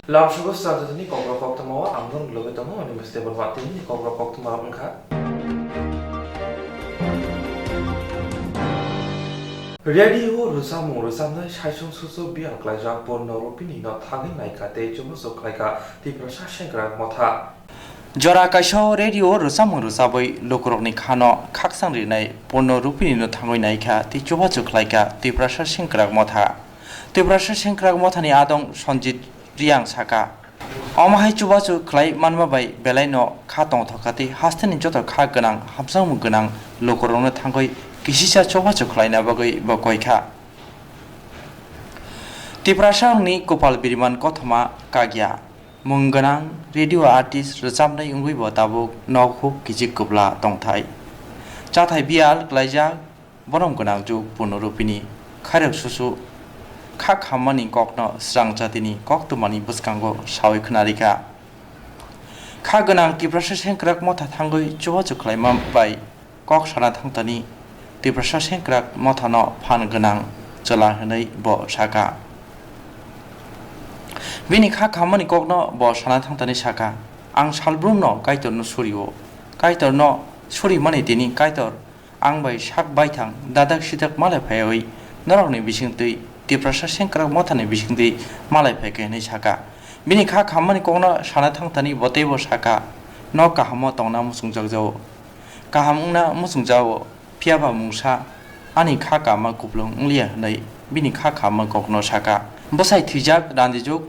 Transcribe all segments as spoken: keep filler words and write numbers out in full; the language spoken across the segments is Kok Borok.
Lamsogo srangtini kokrok koktwmao ang nung logwi tongo, ani meste borok tini kokrok koktwma wngkha. Radio rwchapmung rwchapnai saichung susu biyal klaijak Purno Rupini no thangwi naikha tei chubachu khlaikha Tiprasa Sengkrak Motha. Jora kaisa o radio o rwchapmung rwchapwi lukurokni khano khakchang rinai Purno Rupini no thangwi naikha tei chubachu khlaikha Tiprasa Sengkrak Motha. Tiprasa Sengkrak Mothani adong Sanjit Riang saka, omo hai chubachu khlai manma bai belai no kha tongthokha tei hasteni joto kha gwnang hamjakmung gwnang lukurokno thangwi kisisa chubachu khlaina bagwi bo koikha. Tiprasa wngni Kupal Biriman kothoma kagya. Mung gwnang radio artist rwchapnai wngwi bo tabuk nok huk kichik kubla tongthai. Chathai biyal klaijak borom gwnang juk Purno Rupini khairok susu kha khammani kokno srang jatini koktwmani bwskango sawi khwnarikha. Kha gwnang Tiprasa Sengkrak Motha thangwi chubachu khlaima bai kok sana thangtani Tiprasa Sengkrak Mothano phan gwnang chwla hwnwi bo saka. Bini kha khammani kokno bo sana thangtani saka, "Ang salbrumno Kaitorno surio. Kaitorno surimani tini Kaitor ang bai sak baithang dadak sidak malai phaiwi norokni bisingtwi Tiprasa Sengkrak Mothani bisingtwi malai phaikha," hwnwi saka. Bini kha khammani kokno sana thangtani bo teibo saka, "Nok kahamo tongna muchungjak jao." Kaham wngna muchungjao, phiya ba mungsa ani kha kama kuplung wngliya hwnwi bini kha kama kokno saka. Bwsai thwijak randijuk,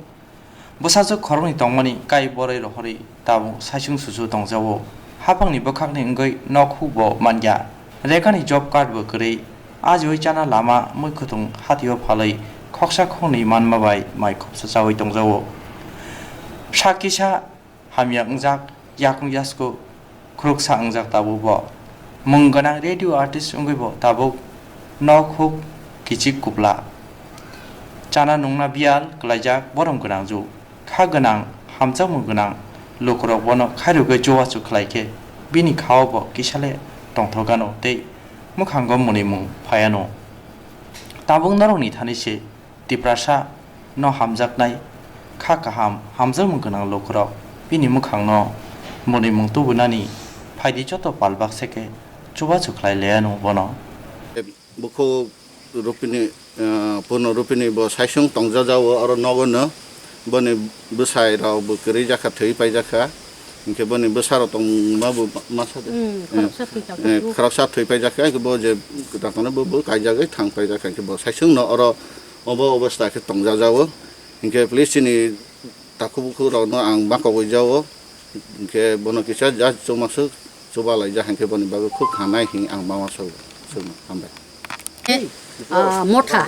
bwsajwk khoroknwi tongmani kai borwi rohorwi tabuk saichung suchu tongjao. Haphangni bwkhakni wngwi nok huk bo manya. Rekani job card bo kwrwi, ajiwi chana lama mui khutung hatio phalwi khoksa khoknwi manma bai mai khopsa chawi tongjao. Sak kisa hamya wngjak, yakung yasku khuruksa wngjak tabuk bo. Mung gwnang radio artist wngwi bo tabuk nok huk kichik kupla. Chana nungna biyal kwlaijak borom gwnang ju. Kha gwnang, hamjakmung gwnang lukurok bono khairogwi chubachu khlai khe bini khao bo kisale tongthokgano tei mwkhango mwnwimung phaiano. Tabuk norokni thani se Tiprasa no hamjaknai kha kaham, hamjakmung gwnang lukurok bini mwkhangno mwnwimung tubunani phaidi joto pal baksa khe chubachu khlai laiano bono. Bukhuk Rupini, eh, Purno Rupini bo saichung tongjajao oro nogo no boni bwsai rok bo kwrwi jakha, thwi pai jakha. Hinkhe boni bwsarok tongma bo masa de. Hmm, eh, khoroksa thwi eh, khoroksa thwi paijak khe, bo je kwtal tongno bo, bo kaijagwi thang paijak khe, bo saichung no oro obo obostha khe tongjajao. Hinkhe police chini takhuk bukhuk rokno ang ma kogwi jao. Hinkhe bono kisa just chumasuk chuba laijak, hinkhe boni bagwi khuk hanai hin ang ma uansukgo. Hambai. Ah, motha.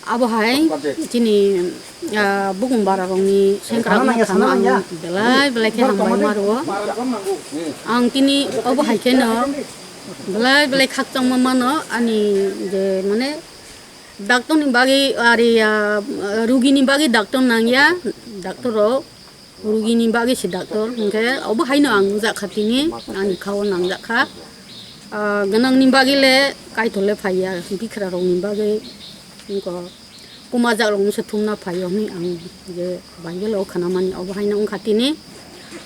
Abo hai chini, ah, bukung bara rokni sengkrak mothano ang belai belai khe hambai ma rwo. Ang tini obo hai kheno belai belai khakchangma mano ani je mane doctor ni bagwi ari, ah, rugi ni bagwi doctor nangya, doctor rok. Rugini bagwi se doctor, hinkhe obo haino ang nukjakha tini, ani khao nangjakha. Ah, gwnangni bagwi le Kaitor le phaiya, bikhra rokni bagwi wngkha, kuma jak rokno se thumna phaio hinwi ang je Bible o khwnamani, obo haino wngkha tini.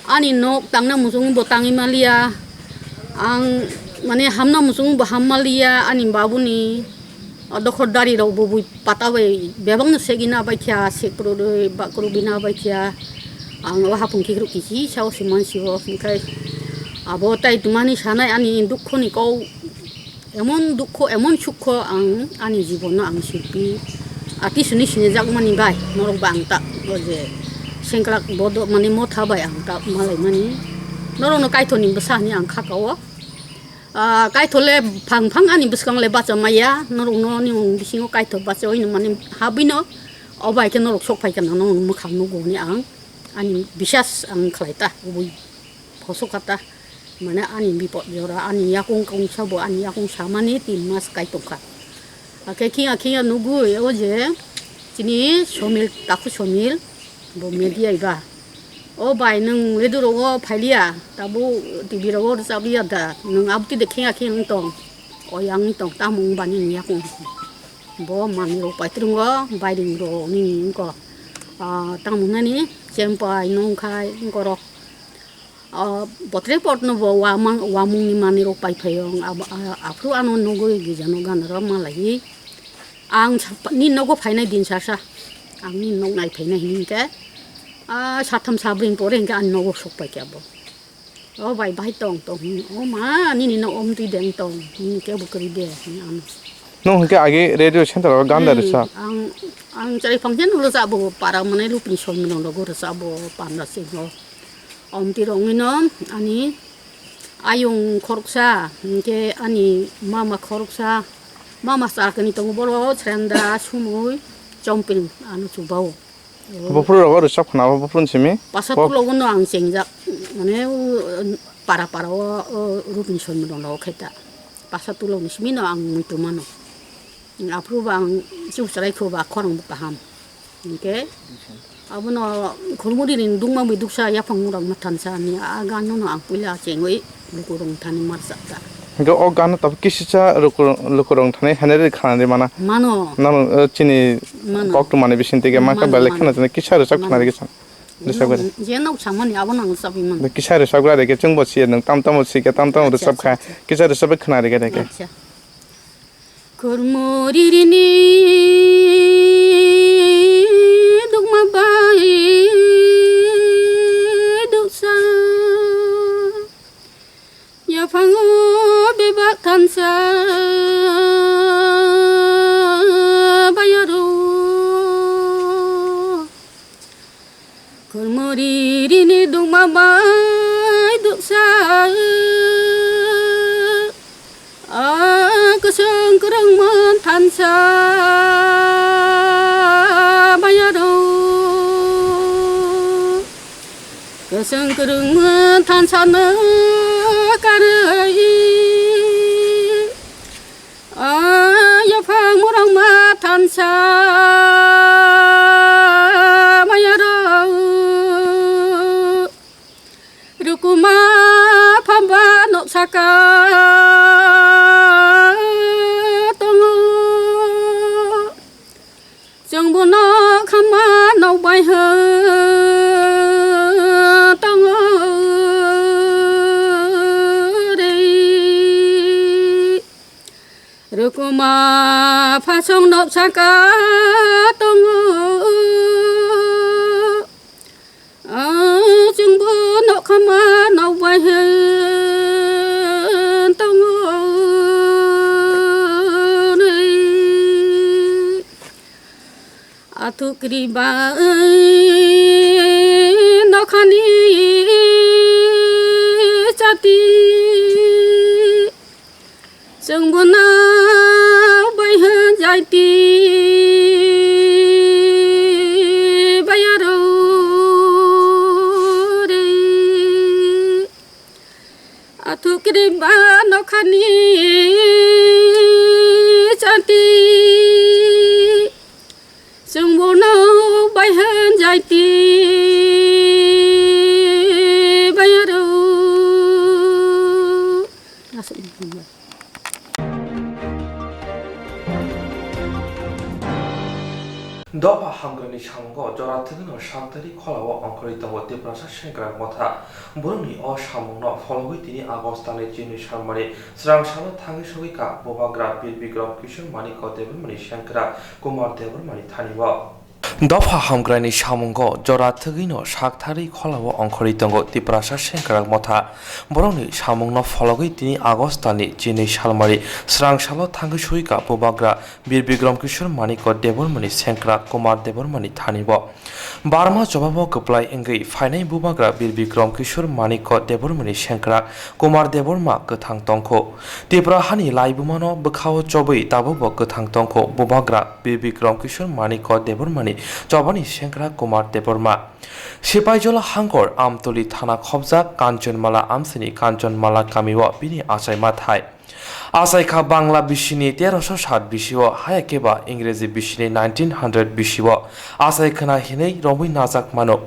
Ani nok tangna muchung bo tangwi manliya, ang mane hamna muchung bo ham manliya, ani babuni O dokhor dari rok bo bui pata bai bebak no segina bai kha, sekroi bakroi bina bai kha. Ang o hapung kikruk kichi sao se mansi o, hinkhe abo tai tmani sanai ani dukho ni kok, emon dukho, emon sukho ang ani jibon no ang sirpi. Ati sini sini jak mani bai, norok ba ang ta o je sengkrak bodo mani motha bai ang ta malai mani. Norok no Kaitor ni bwsa hinwi ang kha ka o. Ah, Kaitor le phang phang ani bwskango le bacha maya, norokno ni bisingo Kaitor bacha oi no mani habwi no, o bai khe norok sok phai kana norok mwkhang nugo hwnwi ang ani bisas ang khlai ta, kubui phosok kha ta, mane ani bipot jora, ani yakung kongsa bo ani yakung samani tin mas kai tongkha. Hakhe khiya khiya nugwi o je chini Somil, takhu Somil, bo media iba. O bai, nwng ledu rogo phailiya, tabuk T V rogo rwchabliya da, nwng aboni de khiya khiya wng tong, o yang wng tong, tamo wng bani wng yakung. Bo manwi rok paitwrwngo, bairing rok nini wngkha. Ah, tamo nani chempai nongkhai borok. Ah, botre potno bo wamang, wamungni manwi rok pai phaio. Abo, ah, aphuru ano nugwi gijano gana rok malaiwi. Ang sa-, ni nogo phainai din sasa. Ang ni nog nai phainai hinkhe, ah, satham sabring pore hinkhe ani nogo sok pai khe abo. O bai, bai tong tong, hini, o ma, nini no omtwi deng tong, nini kebo kwrwi de, hini ano. Nung hwnkhe agi radio center o ganda Hmm, rwsa. Ang, ang chari phang chen ulo sabo para mane lupni sol minong rogo rwsa bo panda singo. Omtwi rongwi no ani ayung khoroksa, hwnkhe ani mama khoroksa, mama chakani tongo boro srenda sumui chompil ano chubao. Buphuru rogo rwchap khna, buphuru simi. Pasat Bo- ulo no ang chengjak, mane, u, para para o, o, rupni sol mwnang rok khaita. Pasat ulo ni simi no ang muitu mano. Aphuru ba ang chiu chwrai kho ba khorang bo kaham. Hinkhe abono khulmuri ni dungma bai duksa yaphang murang mathansa ni a gan no ang puila chengwi lukurong thani marsa ta. Hinkhe o gana tabuk kisisa luku-, lukurong thani hanari khanari mana. Mano. Nang, eh, chini Mano. Kok tu mani bising tege maka Mano, belai mano. Khana jani kisa rwchap Mano. Khanari kisa. Rwchap gari. Je nok samani abo nang sabi man. Kisa rwchap gari ke chwng bo siya nang tam tam bo sike tam tam Acha, rwchap acha, kha. Acha. Kisa rwchap khanari gari ke. Acha. Khurmuri rini dukma bai duksa. Yaphango bebak thansa bayaro. Khurmuri rini dukma bai duksa. A kwchwng kwrwngmon thansa bayaro. Kwchwng kwrwngmon thansa no karwi. A yaphang murangma thansa bayaro. Rukuma phaba nok saka tongo. Chwng bono khama nok bai hwn tongo re. Rukuma phasong nok saka tongo. Ah, chwngbo nok khama nok bai hwn tongo nai. Athukri bai nokhani chati. Chwng bono bai hwn jaiti bayaro re. Athukri ba nokhani chati. Chwng bono bai hwn jaiti bayaro. Dopha hamgranni samungo jora thwgwino saktari kholao ongkhorwi tongo Tiprasa Sengkrak Motha. Borokni o samungno phologwi tini August talni chinwi salmani swrang salo thangwi sogwi kha Bubagra Bir Bikram Kishore Manikya Debbarmani sengkrak Kumar Debbarmani thani-o. Dopha hamgranni samungo jora thwgwino saktharwi kholao ongkhorwi tongo Tiprasa Sengkrak Motha. Borokni samungno phologwi tini August talni chinwi salmari swrang salo thangwi sogwi kha Bubagra Bir Bikram Kishore Manikya Debbarmani sengkrak Kumar Debbarmani thani-o. Barma jobabo kwplai wngwi phainai Bubagra Bir Bikram Kishore Manikya Debbarmani sengkrak Kumar Debbarma kwthang tongkho. Tipra hani laibumano bwkhao chobwi tabukbo kwthang tongkho Bubagra Bir Bikram Kishore Manikya Debbarmani chobani sengkrak Kumar Debbarma. Sipaijala hangkor Amtoli thana khobjak Kanchanmala amsini Kanchanmala kamio bini achai mathai. Achai kha Bangla bisini teroso sat bisio, haya khe ba Ingreji bisini nineteen hundred bisio achai khna hinwi romwi najak mano.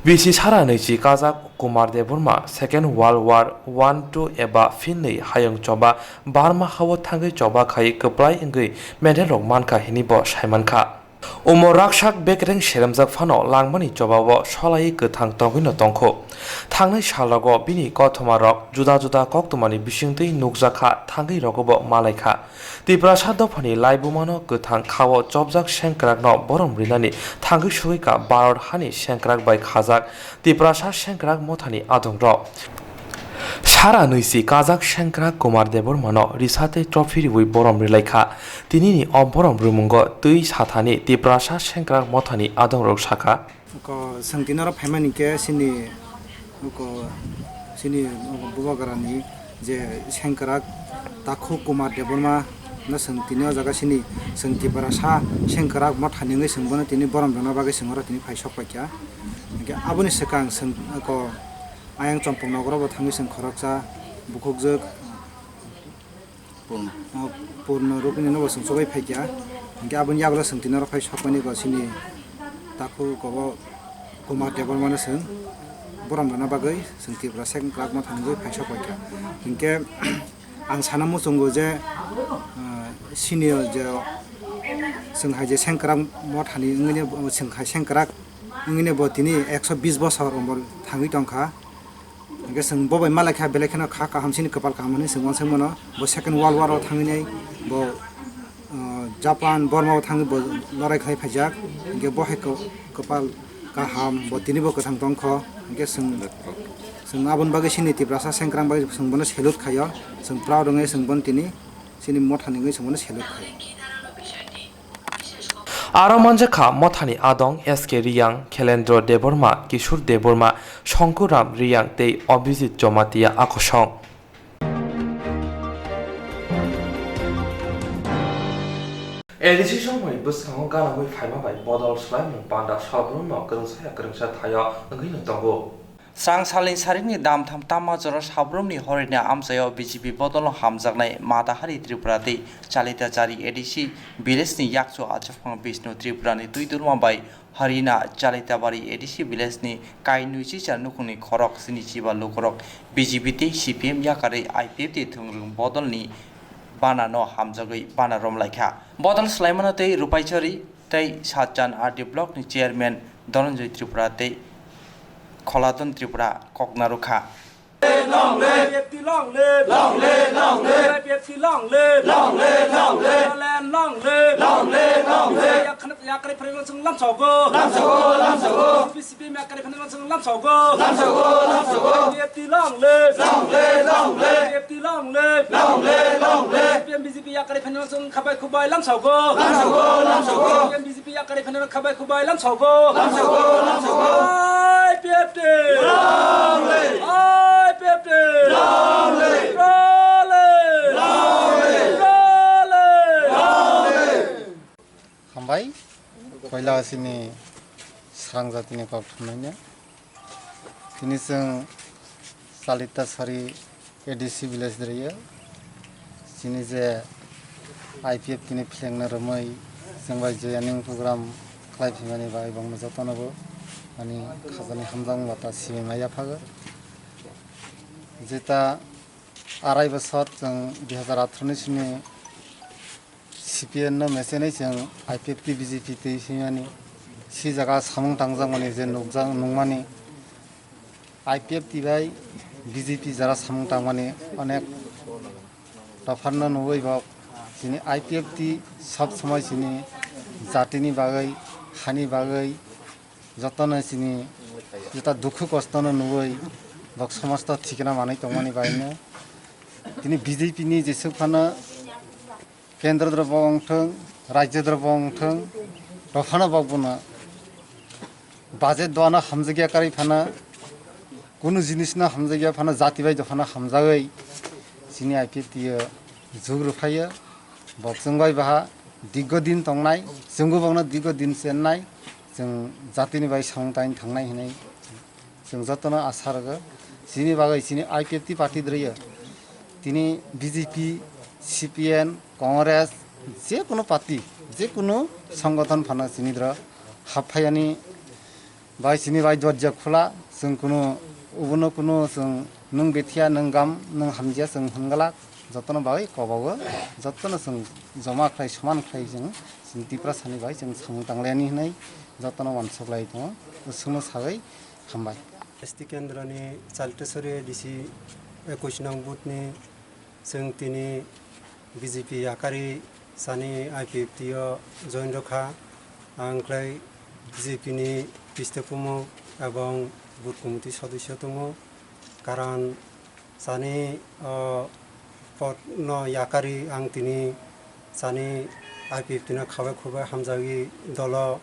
Bisi sara nwichi kajak Kumar Debbarma Second World War one two eba phinnwi hayung choba Burma hao thangwi choba khai kwplai wngwi medal rok mankha hinwi bo saimankha. Omo raksak bekereng seremjak phano langmani jobabo solaiwi kwthang tongwino tongkho. Thangnai salrogo bini kothoma rok juda juda koktwmani bisingtwi nukjakha, thangwi rogobo malaikha. Tiprasa dophani laibumano kwthang khao chopjak sengkrakno borom rinani thangwi sugwikha Bharat hani sengkrak bai khajak Tiprasa sengkrak mothani adongrok. Sara nwichi kajak sengkrak Kumar Debbarmano risate trophy riwi borom rilaikha. Tinini o borom rimungo twi sathani Tiprasa sengkrak mothani adongrok sakha. Ko sengtino ro phaimani khe sini ko sini bubagrani je sengkrak Takhu Kumar Debbarma no sengtini o jaga sini seng Tiprasa sengkrak mothani wngwi sengbono tini borom rwna bagwi sengoro tini phai sok paikha. Hingke aboni swkang seng ko Ayang chompok nogoro bo thangwi chwng khoroksa bukhukjwk, Purno. O, Purno Rukmini no bo chwng chugui phaikha. Hingke aboni yagulo chwng tini oro phai sokmani bo chini takhu kobo Kumar Debbarmano chwng borom rwna bagwi chwng Tripura Second Class Motha nungwi phai sokpaikha. Hingke ang sana muchungo je, ah, senior je chwng hai je sengkrak mothani wngwi ne, chwng hai sengkrak wngwi ne bo tini ekso bis bosor umor thangwi tongkha. Hingke chwng bo bai malai kha, belai kheno kha kaham chini kwpal kaham hinwi chwng uansuk mano. Bo Second World War o thangwi nai bo, uh, Japan, Burma o thangwi bo lorai khlai phaijak. Hingke bo hai kw-, kwpal kaham, bo tini bo kwthang tongkho. Hingke chwng, chwng aboni bagwi chini Tiprasa sengkrak bagwi chwng bono salute khaio. Chwng proud wngwi chwng bono tini chini mothani wngwi chwng bono salute khaio. Aro manjakha mothani adong S K Riyang, Khelendro Debbarma, Kishore Debbarma, Shankuram Riyang tei Abhijit Jamatia akosong. A D C somoi bwskango ganagwi phaima bai bodol swlaimung panda salbrumno kwrwngsaya kwrwngsa thaio wngwino tongo. Srang salni sarikni damtham tamma jora sabrumni horina amchaio B J P bodolno hamjaknai Matahari Tripura tei Chalitachari A D C village ni yakchu achaphang Bishnu Tripura ni twi durma bai horina Chalitabari A D C village ni kainwi chicha nukhungni khorok sini chiba lukurok B J P tei C P M yakarwi I P F T thwngrwng bodolni banano hamjagwi bana romlaikha. Bodol swlaimano tei Rupaichari tei Satchan R D block ni chairman Dhananjoy Tripura tei Kholadon Tripura koknarwkha. Long live! I P F T long live! Long live, long live! I P F T long live! Long live, long live! Nagaland long live! Long live, long live! Yakarwi phailaimano chwng lamsogo! Lamsogo, lamsogo! B J P C P M yakarwi phailaimano chwng lamsogo! Lamsogo, lamsogo! I P F T long live! Long live, long live! I P F T long live! Long live, long live! C P M B J P yakarwi phailaimano chwng khabai khubai lamsogo! Lamsogo, lamsogo! C P M B J P yakarwi phailaimano khabai khubai lamsogo! Lamsogo, lamsogo! I P F T! Long live! I P F T! Long live! Long live! Long live! Long live! Long live! Hambai, koila sini srang jatini kok thumnaino. Tini chwng Chalitasari A D C village diriyo. Chini je I P F T ni phlengna romwi chwng bai joining program khlai phimani bai bongno jotono bo ani khajani hamjakmung bata simi maya phago. Jeta arai bosor chwng dui hazar atharo ni simi C P M no mechenwi chwng I P F T B J P twi swimani si jaga samung tangjakmani je nukjak nukmani I P F T bai B J P jara samung tangmani onek dophano nugwi bo chini I P F T sob somoi chini jatini bagwi, hani bagwi jotono chini jeta dukhu kostono nugwi bok somosto thikna manwi tongmani bagwino tini B J P ni jesuk phano Kendro doro bo wngthung, rajyo doro bo wngthung, dophano bo bono budget doano hamjakya karwi phano, kunu jinisno hamjakya phano, jati bai dophano hamjagwi chini I P F T o jug rwphaio. Bo chwng bai baha dirgo din tongnai, chwngbo bono dirgo din chennai, chwng jatini bai samung tangwi thangnai hinwi. Chwng jotono asa rwgo, chini bagwi chini I P F T party dwrwiyo. Tini B J P, C P M, Congress, je kunu party, je kunu songothon phano chini dwro happhaiani bai chini bai dorja khula, chwng kunu ubuno kunu chwng nwng bethiya, nwng gam, nwng hamjiya chwng hwnglak. jotono bagwi kobogo, jotono chwng joma khlai, soman khlai chwng, chwng Tiprasani bai chwng samung tanglaiani hwnwi jotono uansuk lai tongo, chwngno sagwi hambai. S T Kendroni Chaliteswari A D C ekush nong booth ni chwng tini B J P yakarwi sani I P F T o join rwkha. Ang khlai B J P ni piste kumo ebong booth committee sodosyo tongo. Karon sani o pod no yakarwi ang tini sani I P F T no khabai khubai hamjagwi dolo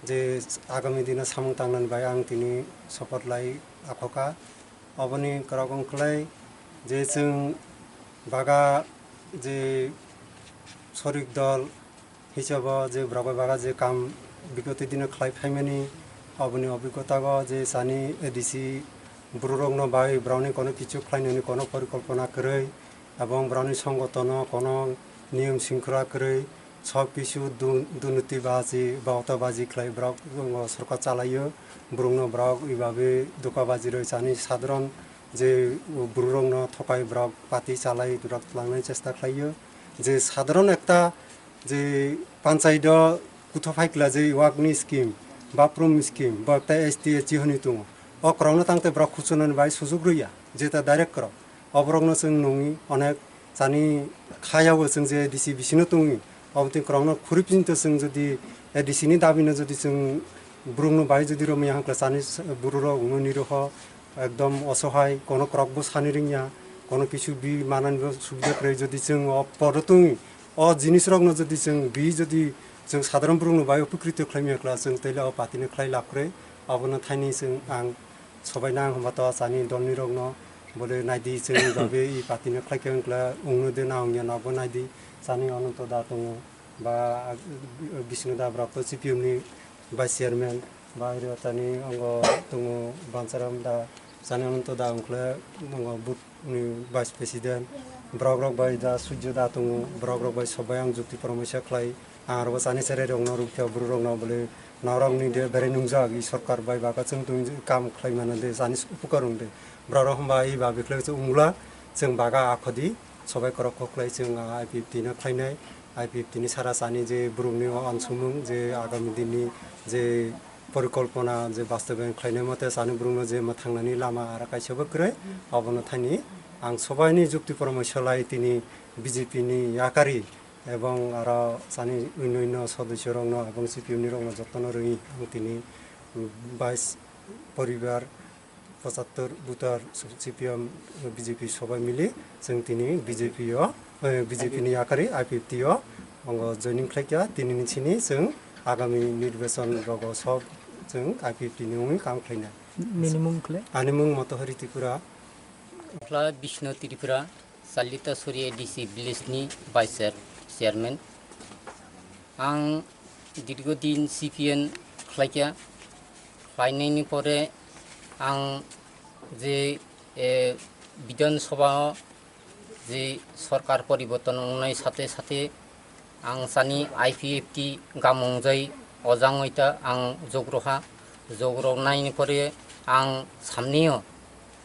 je agami dino samung tangnani bai ang tini support lai akhokha. Oboni kwrwng wngkhlai je chwng baga je sorik dol hisabo je borok bai baga je kam bigoti dino khlai phaimani, oboni obigota go je sani A D C bororokno bai borokni kono kichu khlainani kono porikolpona kwrwi, ebong borokni songotono kono niyom singkra kwrwi, sob kisu dun-, dunuti baji, bauta baji khlai borok sorkar chalaio, borokno borok ibabe doka baji rwi sani sadharon je bororokno thokai borok party chalai borok twlangnai chesta khlaio, je sadharon ekta je panchayat o kutho phaikla je wakni scheme, bathroom scheme, bo ekta S T, S C hwnwi tongo. O kwrwngno tangte borok khuchunani bai sujuk rwya, jeta direct kwrwng. O borokno chwng nungwi onek chani khayao chwng je A D C bisino tongwi. Obotwi kwrwngno khuri pinto chwng jodi A D C ni dabino jodi chwng borokno bai jodi romwi hwnkhe chani bororok wngno niroho ekdom osohai, kono kwrwkbo sani rwngya, kono kisu bi mananibo subida kwrwi. Jodi chwng o podo tongwi, o jinisrokno jodi chwng bi jodi chwng sadharon borokno bai upokrit khlaimya kla chwng tei le o party no khlai lab kwrwi, abono thaini chwng ang sobaina ang hwnba to chani dolni rokno bole naidi chwng babe i party no khlaikhe wngkla wngno de na wngya no abo naidi chani Ananto da tongo ba Bisnu da borok to C P M ni vice chairman. Bahai rw tani ongo tongo Bansaram da, chani Ananto da ongkhle ongo booth ni vice president. Borok rok bai da Sujyo da tongo, borok rok bai sobai ang jukti poromisa khlai. Ang aro chani cherai rok no rukya buru rok no bole norok ni de bere nungjak i sorkar bai baga chwng tong kam khlai mano de chani upukar wng de. Borok rok hwnba i ba bikhlai chwng ungla chwng baga akhodi sobai korok kok khlai chwng I P F T no khlainai. I P F T ni sara chani je borokni o uansukmung je agami dinni je porikolpona je bastobayan khlainai mate chani borokno je mwthangnani lama aro kaisabo kwrwi, abono thani ang sobaini jukti poramorsho lai tini B J P ni yakari ebong aro chani onno onno sodosyo rokno ebong C P M ni rokno jotono rwi ang tini bais poribar pochattor voter C P M B J P sobai mili chwng tini B J P o, eh, B J P ni yakari I P F T o ongo joining khlaikha. Tini ni sini chwng agami nirbachon rogo sob chwng I P F T ni wngwi kam khlainai. Nini mung khle? Ani mung Motohari Tripura. Khla Bishnu Tripura, Salita Suri A D C village ni vice chair-, chairman. Ang dirgo din C P N khlaikha, khlainaini pore ang je, eh, Bidhan Sabha o je sorkar poriborton wngnai sate sate ang chani I P F T gamung jai ojang oita ang jogrokha, jogroknaini pore ang samnio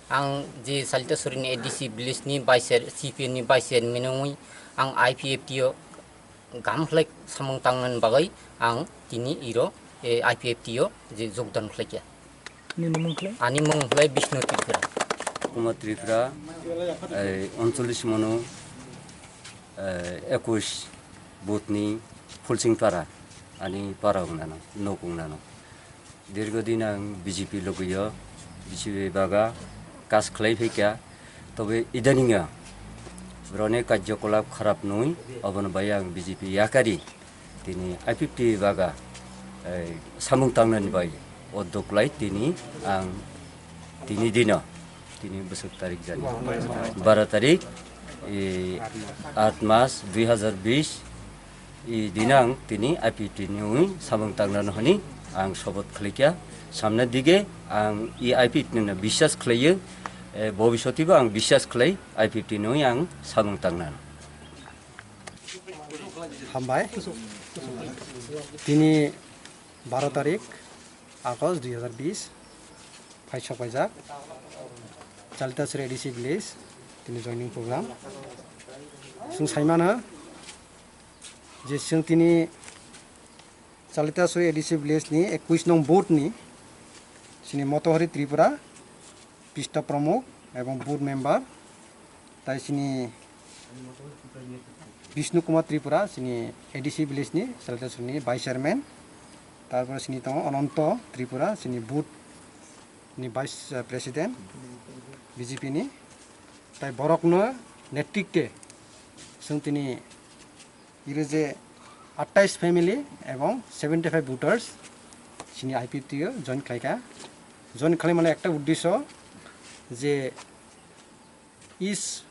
ang je Salita Suri ni A D C village ni vice chair-, C P N ni vice chairman wngwi ang I P F T o gam khlai samung tangnani bagwi ang tini iro, eh, I P F T o je jogdan khlaikha. Nini mung khlai? Ani mung khlai Bishnu Tripura. Kumar Tripura, eh, oncholish mono, eh, ekush booth ni Phulsing para, ani para wngnano, nok wngnano. Dirgo din ang B J P logoyo, B J P baga kas khlai phaikha, tobe idaninga broni karjokolap kharap nui, obono bai ang B J P yakari, tini I P F T baga, eh, samung tangnani bai o doklai tini ang tini dino, tini bwswk tarik jani, baro tarik, eh, aat mas dui hazar bish, I dinang tini I P F T ni ui samung tangnano hwnwi ang sobot khwlwikha. Samna dige ang i I P F T no biswas khwlaiyo, eh, bobiswatibo ang biswas khwlai I P F T ni ui ang samung tangnano. Hambai. Tini baro tarik August dui hazar bish, phaisok paijak, Chalita Sri A D C village, tini joining program. Chwng saimano je chwng tini Chalitasuri A D C village ni ekwis nong booth ni chini Motohari Tripura, Pista Pramukh ebong booth member, tai chini Bishnu Kumar Tripura, chini A D C village ni Chalitasuri ni vice chairman, tarpore chini tongo Ananto Tripura, chini booth ni vice, eh, president B J P ni, tai borokno netrikte chwng tini iro je atais family ebong seventy five voters chini I P F T o join khlaikha. Join khlaimani ekta uddesyo je East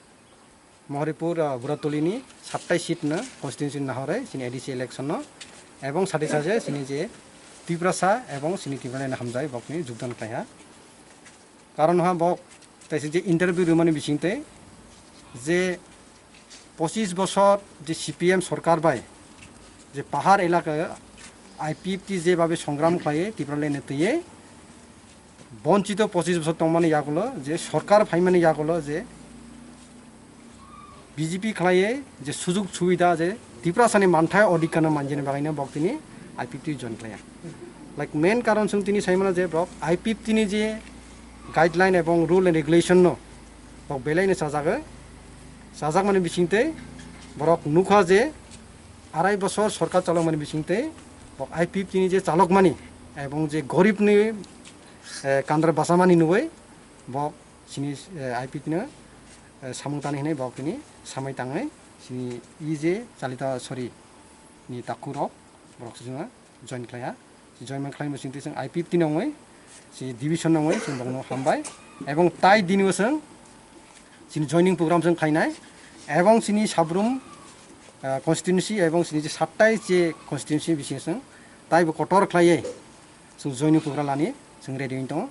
Mohoripur, ah, Buratoli ni sattai seat no constituency nahore chini A D C election no, ebong sati saje chini je Tiprasa ebong chini Tipraland hamjai bokni jogdan khlaiha. Karon ha bok taisi je interview rwmani bisingtwi je pochis bosor je C P M sorkar bai je pahar elaka I P F T jebabe songram khlaiwi Tipraland ni twiwi bonchito pochis bosor tongmani yagulo je sorkar phaimani yagulo je B J P khlaiwi je sujug subida je Tiprasani manthai odhikar no manjani bagwino bok tini I P F T join khlaiya. Like main karon chwng tini saimano je borok I P F T ni je guideline ebong rule and regulation no bok belai no chajagwi, chajakmani bisingtwi borok nukha je arai bosor sorkar chalokmani bisingtwi bok I P F T ni je chalokmani ebong je gorib ni, eh, kandra bachamani nugwi bok chini, eh, I P T no, eh, samung tani hinwi bok tini samai tangwi chini E J Chalita, sorry, ni takhuk rok borok sijino join khlaiha. Join man khlaima sing twi chwng I P F T no wngwi, chini division no wngwi chwng bokno hambai. Ebong tai dini o chwng chini joining program chwng khlainai. Ebong chini Sabrum, eh, constituency ebong chini je sattai je constituency bising chwng taibo kotor khlaiwi chwng joining program lani chwng ready wng tongo.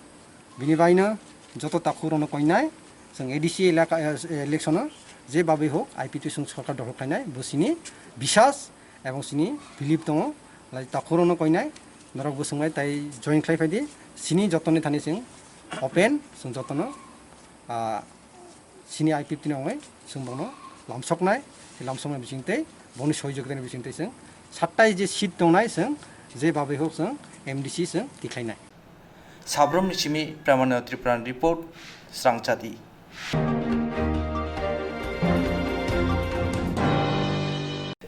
Bini baino joto takhukrokno koinai, chwng A D C elaka, eh, election-o je babi hok I P T chwng sorkar dokhol khlainai, bo chini bisas ebong chini belief tongo. Lai takhukrokno koinai, norok bo chwngbai tai join khlai phaidi, chini jotoni thani chwng open, chwng jotono, ah, chini I P F T ni ongwi chwng bono lamsoknai, lamsoknai bisingtwi boni sohijogitani bisingtwi chwng sattai je seat tongnai chwng je babi hok chwng M D C chwng tikhlainai. Sabrum ni simi Pramanyo Tripura report, Srangchati.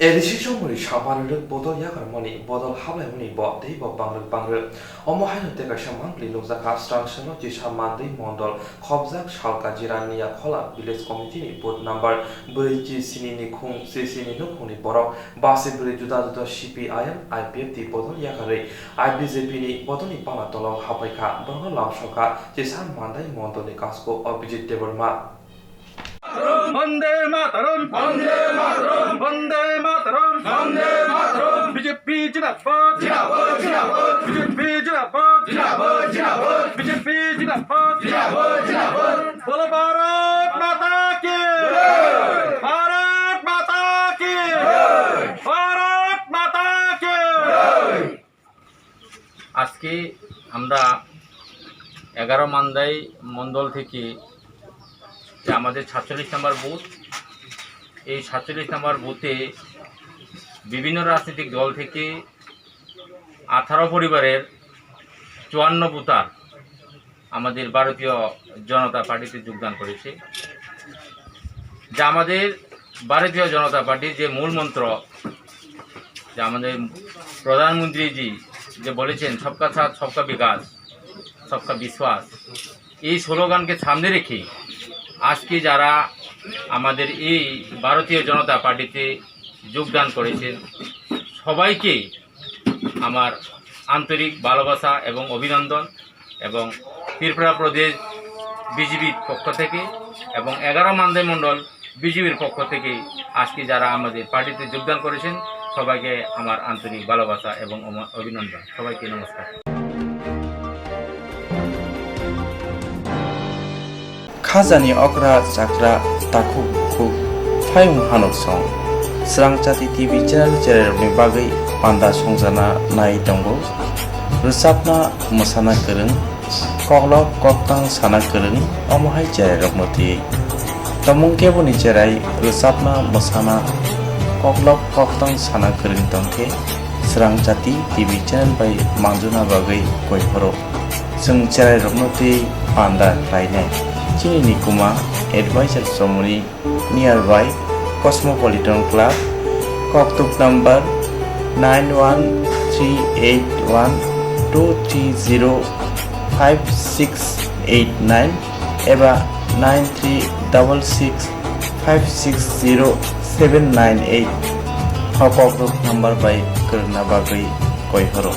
A D C chongmani sapan rwk bodol yakarmani bodol hablaimani bo tei bo bangrwk bangrwk. Omo haino tei kaisa mangpili nukjakha Srangchano Chisa Mandwi Mondol khobjak Salka Jirania Khola Village Committee ni booth number brwi chi sini ni khung chi sini nukhungni borok basi bwrwi juda juda C P I M, I P F T bodol yakarwi I B J P ni bodolni pala tolao haphaikha, borokno lamsokha Chisa Mandai Mondolni kasko Abhijit Debbarma. Vande Mataram! Vande Mataram! Vande Mataram! Vande Mataram! B J P jindabad! Jindabad! Jindabad! B J P jindabad! Jindabad! Jindabad! B J P jindabad! Jindabad! Jindabad! Bolo Bharat Mata ki! Jai! Bharat Mata ki! Jai! Bharat Mata ki! Jai! আজকে আমরা এগারো মান্দাই মণ্ডল থেকে যে আমাদের সাতচল্লিশ নম্বর বুথ, এই সাতচল্লিশ নম্বর বুথে বিভিন্ন রাজনৈতিক দল থেকে আঠারো পরিবারের চুয়ান্ন ভোটার আমাদের ভারতীয় জনতা পার্টিতে যোগদান করেছে, যা আমাদের ভারতীয় জনতা পার্টির যে মূল মন্ত্র, যে আমাদের প্রধানমন্ত্রীজি যে বলেছেন, "সবকা সাথ, সবকা বিকাশ, সবকা বিশ্বাস", এই স্লোগানকে সামনে রেখে আজকে যারা আমাদের এই ভারতীয় জনতা পার্টিতে যোগদান করেছেন, সবাইকে আমার আন্তরিক ভালোবাসা এবং অভিনন্দন এবং ত্রিপুরা প্রদেশ বিজেপির পক্ষ থেকে এবং এগারো মান্দাই মণ্ডল বিজেপির পক্ষ থেকে আজকে যারা আমাদের পার্টিতে যোগদান করেছেন, সবাইকে আমার আন্তরিক ভালোবাসা এবং অম-, অভিনন্দন। সবাইকে নমস্কার। Khajani okra chakra takhuk bukhuk phayung hanuk song. Srangchati T V channel chererokni bagwi panda songjana nai tongo. Rwchapna mwsana kwrwng, koklop koktang sana kwrwng, omo hai chererokno twi. Tomung keboni cherai rwchapna, mwsana, koklop koktwng sana kwrwng tongkhe, Swrang Jati T V channel bai manjuna bagwi koiphoro. Chwng cherairokno tei panda khlainai. Chini nikuma advisor chomoni nearby Cosmopolitan Club, koktuk number nine one three eight one two three zero five six eight nine eba nine three double six five six zero seven nine eight. O kokrok number bai kwrwngna bagwi koiphoro.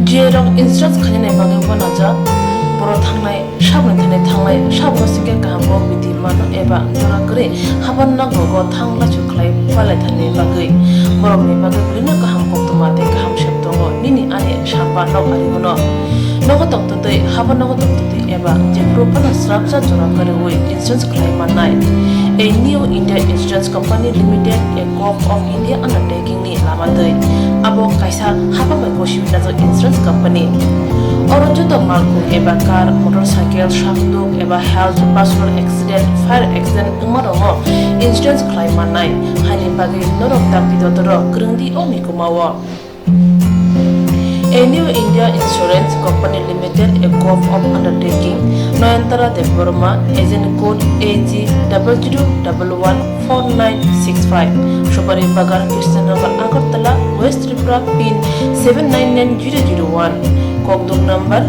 Jirok insurance khainani bagwi uanajak, borok thangnai saboni thani thangnai, saboni singkhe kaham kok bithi mano eba jora kwrwi haban nogo thang lachu khlai palaithani bagwi. Borokni bagwi bwrwino kaham koktwma tei kaham sep tongo, nini ani samba nok ari hwno. Nogo tongtwtwi, haban nogo tongtwtwi eba jephuru phano swrapsa jora kwrwi insurance khlai mannai. A New India Insurance Company Limited, a Corp of India undertaking ni lama twi. Abo kaisa hapang bai gosiwi najak insurance company. Oro joto malkhung eba car, motorcycle, sakduk eba health, personal accident, fire accident wngma rokno insurance khlai mannai. Haini bagwi norok dakti dotoro kwrwngdi o mikumao. A New India Insurance Company Limited, a Corp of Undertaking, Nayantara Debbarma, agent code A G double zero double one four nine six five, Supari Bagan, Krishnanagar, Agartala, West Tripura, pin seven nine nine zero zero one, kokduk number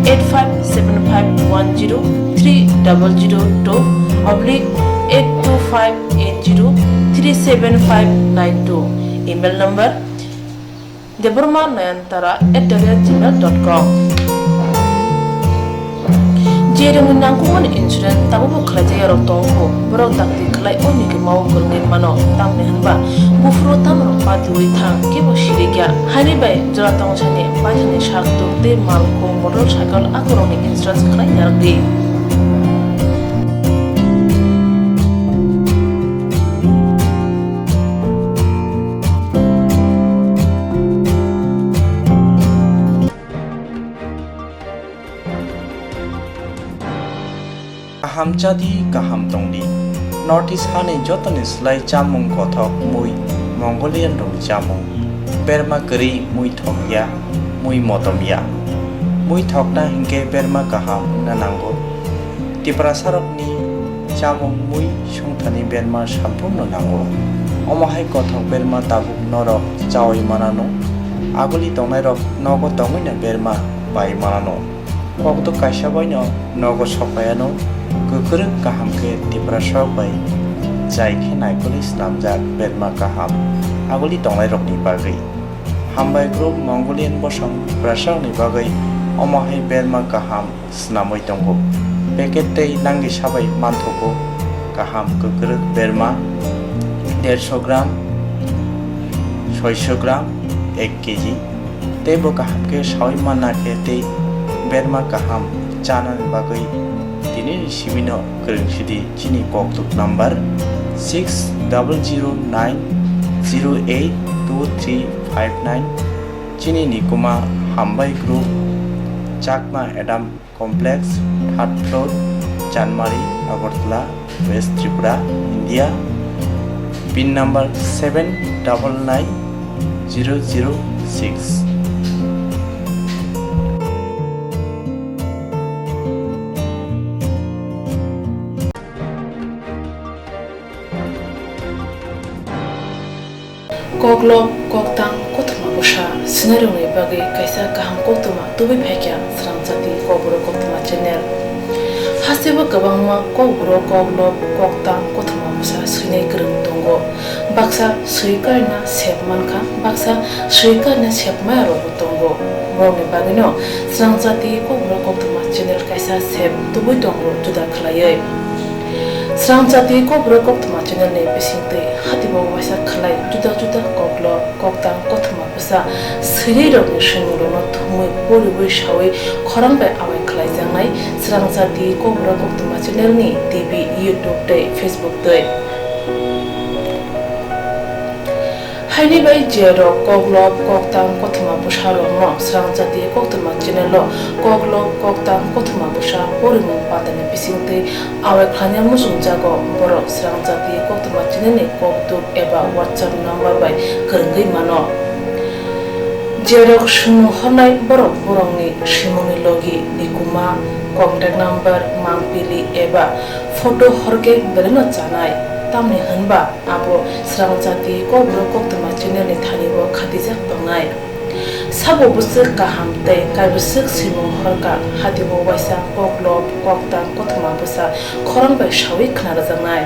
eight five seven five one zero three double zero two oblique eight two five eight zero three seven five nine two, email number Debbarma Nayantara at the rate gmail dot com. Jerokni nangkukmani insurance tabukbo khlaijak yarok tongo, borok dakti khlai o mikumao kwrwngwi mano, tamni hwnba buphuru tamrok patiwi thang kebo sirikya. Haini bai jora tongthani paithani sak tuk tei malkhung motorcycle akorokni insurance khlai narwkdi. Kaham chadi, kaham tongdi. North East hani jotoni slai chamung kothok mui Mongolian rokni chamung. Berma kwrwi mui thokya, mui motomya. Mui thokna hinkhe berma kaham wngna nango. Tiprasarokni chamung mui songthani berma samphurno nango. Omo hai kothok berma tabuk norok chaui manano. Aguli tongnairok nogo tongwino berma pai manano. Kokduk kaisa baino nogo sokpaiano kwkrwk kaham khe Tiprasarok bai jai khe naikolwi snamjak berma kaham aguli tongnairokni bagwi. Hambai group Mongolian bosong Tiprasarokni bagwi omo hai berma kaham snamwi tongo. Packet tei nangni sabai manthogo kaham kwkrwk berma dersho gram, soisho gram, ek kg. Tei bo kaham khe saui manna khe tei berma kaham chanani bagwi tinini simino kwrwng sidi chini kokduk number six double zero nine zero eight two three five nine. Chini nikuma Hambai Group, Chakma Adam Complex, third floor, Chanmari, Agartala, West Tripura, India. Pin number seven double nine zero zero six. Koklop, koktang, kothoma bwsa swinairokni bagwi kaisa kaham koktwma tubui phaikha Swrang Jati Kokborok Koktwma channel. Hasteo kwbangma kokborok, koklop, koktang, kothoma bwsa swinai kwrwng tongo. Baksa swi karina sep mankha, baksa swi karina sep maya rokbo tongo. Borokni bagwino Swrang Jati Kokborok Koktwma channel kaisa sep tubui tongo juda khlaiwi. Swrang Jati Kokborok Koktwma channel ni bisingtwi hatibo waisa khlai juda juda koklop, koktang, kothoma bwsa swinairokni swimung rokno thumwi poriwi sawi khorang bai awai khlaijaknai Srangchati Kokborok Koktwma channel ni T V, YouTube tei Facebook twi. Haini bai je rok koklop koktang kothoma bwsa rokno Srangchati Koktwma channel o koklop koktang kothoma bwsa porimung pandani bisingtwi awai khlaina muchungjago, borok Srangchati Koktwma channel ni kokduk eba WhatsApp number bai kwrwngwi mano. Jerok swimung hornai borok borokni swimungni logi ni kuma, contact number, mangpili eba photo horkhe belaino chanai, tamni hwnba abo Srangchati Kokborok Koktwma channel ni thani-o khatijak tongnai. Sabo bwswk kaham tei kaibwswk swimung horkha, hatio waisa koklop koktang kothoma bwsa khorang bai sawi khna rwjaknai.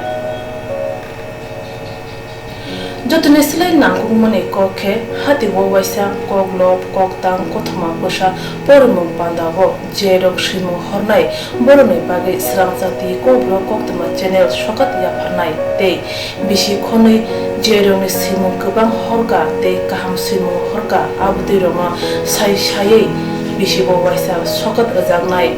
Jotoni slai nangkukmani kok khe, hatio waisa koklop koktang kothoma bwsa porimung pandao jerok swimung hornai borokni bagwi Srangchati Kokborok Koktwma channel sokat yapharnai tei bisi khonwi jerokni swimung kwbang horkha tei kaham swimung horkha, abotwi rokno sai saiwi bisibo waisa sokat rwjaknai.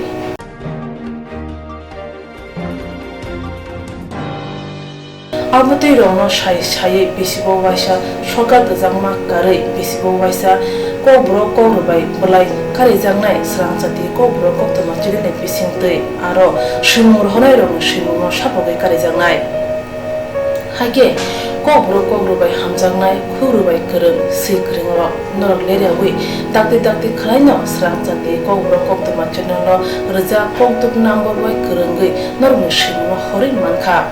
Abotwi rokno sai saiwi bisibo waisa sokat rwjakma karwi bisibo waisa Kokborok Kokrwbai bwlai karijaknai Srangchati Kokborok Koktwma channel ni bisingtwi aro swimung rohornai rokni swimungno sapogwi karijaknai. Haikhe Kokborok Kokrwbai hamjaknai, Kokrwbai kwrwng, swi kwrwng rok norok leryawi dakti dakti khwlaino Srangchati Kokborok Koktwma channel o rwjak kokduk number bai kwrwngwi norokni swimungno horwi mankha.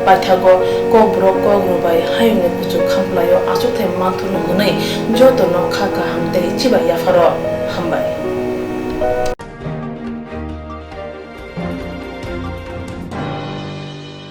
Paithago Kokborok Kokrwbai hayungni kuchuk khamplaio achukthai manthurno hwnwi jotono kha kaham tei chibai yapharo. Hambai.